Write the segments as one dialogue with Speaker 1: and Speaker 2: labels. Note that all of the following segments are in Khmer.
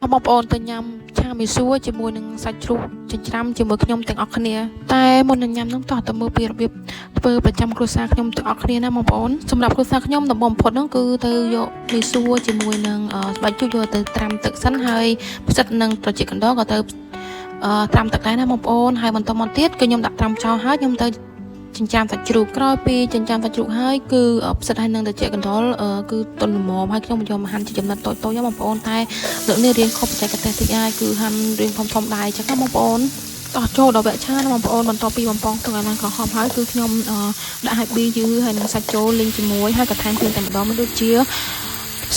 Speaker 1: បងប្អូនទៅញ៉ាំឆាមីសួរជាមួយនឹងសាច់ជ្រូកចិញ្ច្រាំជាមួយខ្ញុំទាំងអស់គ្នាតែមុននឹងញ៉ាំនោះតោះទៅមើលពីរបៀបធ្វើប្រចាំគ្រួសារខ្ញុំទាំងអស់គ្នាណាបងប្អូនសម្រាប់គ្រួសារខ្ញុំដំបូងបំផុតនោះគឺទៅយកមីសួរជាមួយនឹងស្បែកជ្រូកយកទៅត្រាំទឹកសិនហើយផ្សិតនឹងត្រចៀកកណ្ដុរក៏ទៅត្រាំទឹកដែរណាបងប្អូនហើយបន្តមកទៀតគឺខ្ញុំដាក់ត្រាំចោលហើយខ្ញុំទៅចិញ្ច្រាំសាច់ជ្រូកក្រោយពីចិញ្ច្រាំសាច់ជ្រូកហើយគឺផ្សិតហើយនឹងត្រចៀកកណ្ដុរគឺទន់ល្មមហើយខ្ញុំយកមកហាន់ជាចំណិតតូចៗបងប្អូនតែលើកនេះរៀងខុសបច្ចេកទេសតិចហើយគឺហាន់រៀងធំៗដែរអញ្ចឹងណាបងប្អូនតោះចូលដល់វគ្គឆាណាបងប្អូនបន្ទាប់ពីបំពងទឹកឲ្យឡើងក្រហមហើយគឺខ្ញុំដាក់ឲ្យប៊ីយឺហើយនឹងសាច់ចូលលីងជាមួយហើយក៏ថែមគ្រឿងតែម្ដងមកដូចជា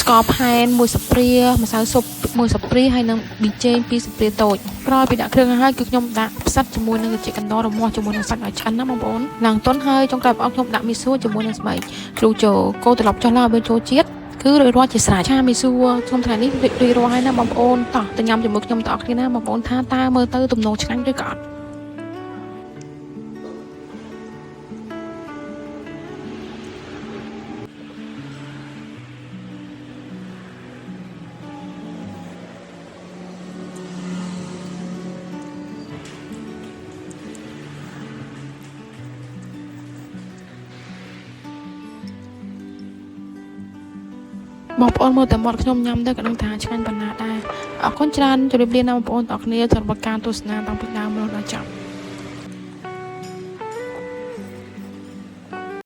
Speaker 1: ស្ករផែនមួយស្លាបព្រាម្សៅស៊ុបមួយស្លាបព្រាហើយនិងប៊ីចេងពីរស្លាបព្រាតូចក្រោយពីដាក់គ្រឿងហើយគឺខ្ញុំដាក់ផ្សិតជាមួយនឹងត្រចៀកកណ្ដុររមាស់ជាមួយនឹងសាច់ឲ្យឆ្អិនណាបងប្អូនឡើងទន់ហើយចុងក្រោយបងខ្ញុំដាក់មីសួរជាមួយនឹងស្បែកជ្រូកចូលកូរត្រឡប់ចុះឡើងឲ្យវាចូលជាតិគឺរួចរាល់ជាស្រេចឆាមីសួរខ្ញុំថ្ងៃនេះរួចរាល់ហើយណាបងប្អូនតោះទៅញ៉ាំជាមួយខ្ញុំទាំងអស់គ្នាណាបងប្អូនថាតើមើលទៅទំនងឆ្ងាញ់ឬក៏អត់ បងប្អូនមើលតែមាត់ខ្ញុំញ៉ាំទៅក៏ដឹងថាឆ្ងាញ់ប៉ុណ្ណាដែរអរគុណច្រើនជម្រាបលាណាបងប្អូនទាំងអស់គ្នាសម្រាប់ការទស្សនាតាំងពីដើមរហូតដល់ចប់។